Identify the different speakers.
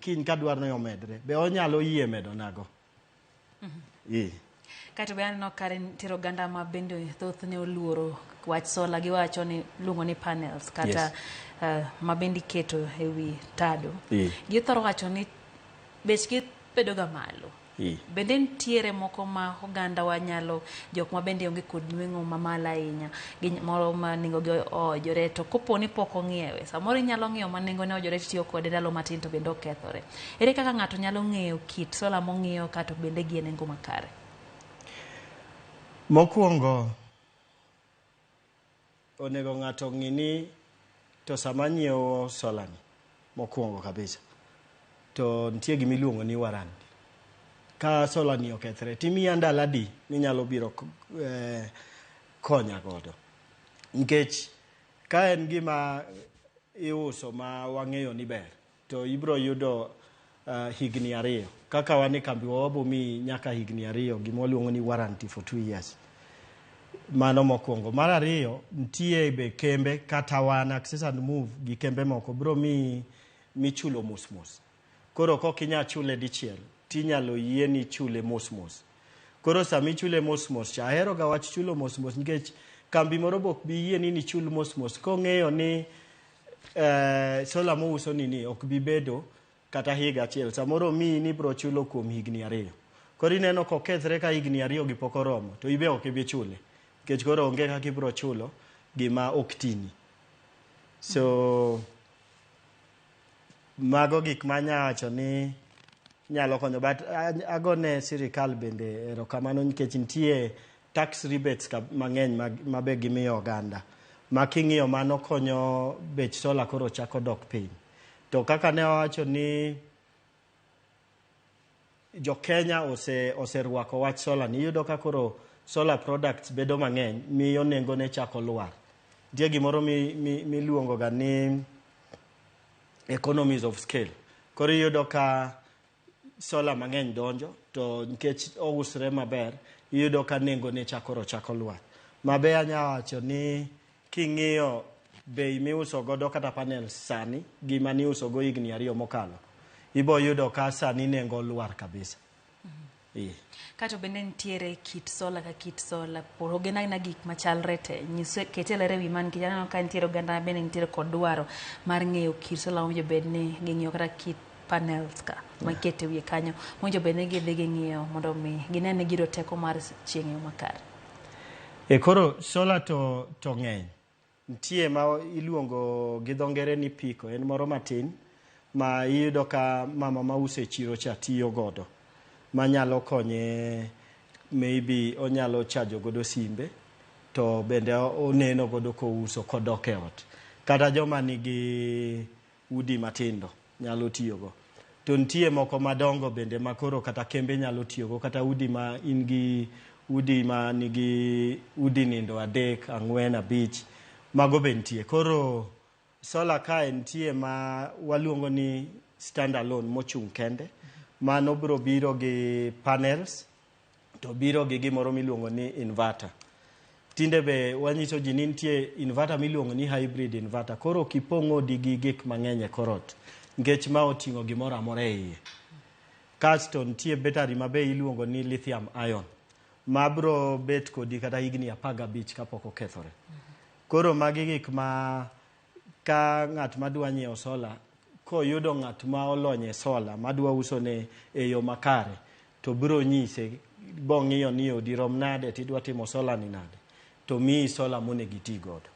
Speaker 1: kiny kadwaro ni omedre be onyalo yie medonago.
Speaker 2: Kaeto be aneno ka nitiere oganda ma bende thothne oluoro wach sola, giwacho ni luongo ni panels kata ma bende iketo e wi tado. Githoro wacho ni bechgi bedo ga malo. Bende nitiere moko ma oganda wa nyalo, jok ma bende onge kod nweng'o mamalo ahinya, gi moro ma nengo gi oojore, to kopo ni pok ong'iewe, samoro inyalo ng'iewo ma nengone oojore titiyo kode ndalo matin to bende okethore. Ere kaka ng'ato nyalo ng'eyo kit sola mong'iewo kato bende gi e nengo makare?
Speaker 1: Mokwongo, onego ng'ato ong'i ni to sama nyiewo sola ni, mokwongo kabisa, to nitie gima iluongo ni warranty. Ka sola ni okethre, timiya ndalo adi minyalo biro konya godo. Nikech ka en gima iuso ma wang'eyo ni ber, to ibiro yudo higni 2. Kaka wan e kambiwa wabo miyi nyaka higni 2, gima waluongo ni warranty for 2 years. Mano mokwongo. Mar ariyo, nitie be kembe kata wan Access and Move gi kembe moko biro miyi michulo mos mos. Koro kok inyal chule dichiel, tinyalo yieni chule mos mos. Koro sama ichule mos mos cha, ahero ga wach chulo mos mos nikech kambi moro be ok bi yieni ni ichul mos mos kong'eyo ni sola mouso ni ni ok bi bedo kata higa achiel. Samoro omiyi ni ibiro chulo kuom higni 2. Koro ineno kokethre ka higni 2 gi pok oromo, to ibe ok ibi chule. Nikech koro onge kaka ibiro chulo gima ok tini. So, mago gik ma anya wacho ni nyalo konyo, but agone sirikal bende erokamano nikech nitie tax rebates mang'eny ma be gimiyo oganda. Ma king'iyo mano konyo bech sola koro chako dok piny. To kaka ne awacho ni jo Kenya oserwako wach sola ni, iyudo ka koro solar products bedo mang'eny, miyo nengone chako lwar. Nitie gimoro miluongo ga ni economies of scale. Koro iyudo ka sola mang'eny donjo, to nikech ousre maber, iyudo ka nengone koro chako lwar. Ma be anya wacho ni king'iyo bei miuso godo kata panel sani, gima niuso go higni 2 mokalo, ibo yudo ka sani nengo lwar kabisa.
Speaker 2: Kato bende nitiere kit sola ka kit sola, pog aina gik machalre te, nyise kete ler ewi man, nikech aneno ka nitiere oganda bende nitiere kod dwaro mar ng'eyo kit sola mowinjo bed ni ging'iewo kata kit panels ka ma iketo e wiye kanyo mowinjo bed ni gidhi ging'iyo mondo mi gine ni giyudo teko mar chieng' e yo makare.
Speaker 1: Koro sola to ng'eny. Nitie ma iluongo gi dho ngere ni pico, en moro matin ma iyudo ka mama mauso e chiro cha tiyo godo, manyalo konye, maybe onyalo chajo godo simbe, to bende oneno godo kouso kodok e ot. Kata joma nigi udi matindo nyalo tiyogo. To nitie moko madongo bende ma koro kata kembe nyalo tiyogo, kata udi ma in gi udi ma nigi udi nindo 3, 4, 5, mago be nitie. Koro sola kae nitie ma waluongo ni standalone mochung' kende. Mano biro biro gi panels, to biro gi gimoro miluongo ni inverter. Tinde be wanyiso ji ni nitie inverter miluongo ni hybrid inverter. Koro ok ipong' odi gi gik mang'eny e kor ot, nikech ma oting'o gimoro amora e iye. Kasto nitie battery ma be iluongo ni lithium ion, ma biro bet kodi kata higni 15 kapok okethore. Koro magi gik ma ka ng'at madwa nyiewo sola, koyudo ng'at ma olony e sola madwa uso ne e yo makare, to biro nyise bong'iyo ni odi rom nade tidwa timo sola ni nade, to miyi sola monego iti godo.